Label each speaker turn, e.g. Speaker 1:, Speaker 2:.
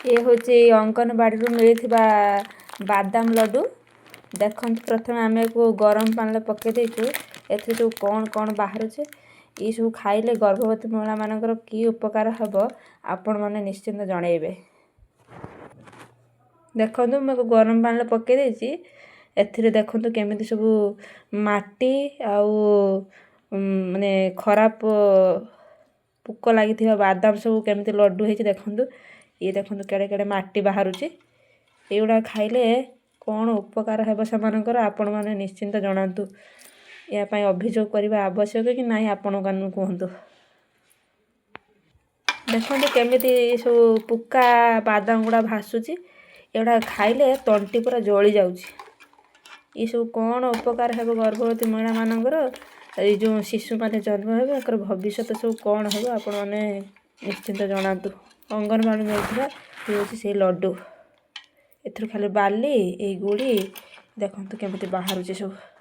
Speaker 1: ଏ ହେଉଛି ଅଙ୍ଗନବାଡ଼ିରୁ ମିଳିଥିବା ବାଦାମ ଲଡ଼ୁ। ଦେଖନ୍ତୁ, ପ୍ରଥମେ ଆମେ ୟାକୁ ଗରମ ପାଣିରେ ପକାଇ ଦେଇଛୁ। ଏଥିରେ ସବୁ କ'ଣ କ'ଣ ବାହାରୁଛି? ଏସବୁ ଖାଇଲେ ଗର୍ଭବତୀ ମହିଳାମାନଙ୍କର କି ଉପକାର ହେବ, ଆପଣମାନେ ନିଶ୍ଚିନ୍ତ ଜଣାଇବେ। ଦେଖନ୍ତୁ, ମୁଁ ୟାକୁ ଗରମ ପାଣିରେ ପକାଇ ଦେଇଛି। ଏଥିରେ ଦେଖନ୍ତୁ କେମିତି ସବୁ ମାଟି ଆଉ ମାନେ ଖରାପ ପୋକ ଲାଗିଥିବା ବାଦାମ ସବୁ କେମିତି ଲଡ଼ୁ ହେଇଛି। ଦେଖନ୍ତୁ, ଇଏ ଦେଖନ୍ତୁ, କେଡ଼େ କେଡ଼େ ମାଟି ବାହାରୁଛି। ଏଇଗୁଡ଼ା ଖାଇଲେ କ'ଣ ଉପକାର ହେବ ସେମାନଙ୍କର, ଆପଣମାନେ ନିଶ୍ଚିନ୍ତ ଜଣାନ୍ତୁ। ଏହା ପାଇଁ ଅଭିଯୋଗ କରିବା ଆବଶ୍ୟକ କି ନାହିଁ, ଆପଣମାନେ କୁହନ୍ତୁ। ଦେଖନ୍ତୁ କେମିତି ସବୁ ପୋକା ବାଦାମ ଗୁଡ଼ା ଭାସୁଛି। ଏଗୁଡ଼ା ଖାଇଲେ ତଣ୍ଟି ପୁରା ଜଳି ଯାଉଛି। ଏସବୁ କ'ଣ ଉପକାର ହେବ ଗର୍ଭବତୀ ମହିଳାମାନଙ୍କର? ଏଇ ଯେଉଁ ଶିଶୁମାନେ ଜନ୍ମ ହେବେ, ତାଙ୍କର ଭବିଷ୍ୟତ ସବୁ କ'ଣ ହେବ, ଆପଣମାନେ ନିଶ୍ଚିନ୍ତ ଜଣାନ୍ତୁ। ଅଙ୍ଗନବାଡ଼ି ମିଳୁଥିବା ଇଏ ହେଉଛି ସେଇ ଲଡ଼ୁ। ଏଥିରୁ ଖାଲି ବାଲି, ଏଇ ଗୁଡ଼ି ଦେଖନ୍ତୁ କେମିତି ବାହାରୁଛି ସବୁ।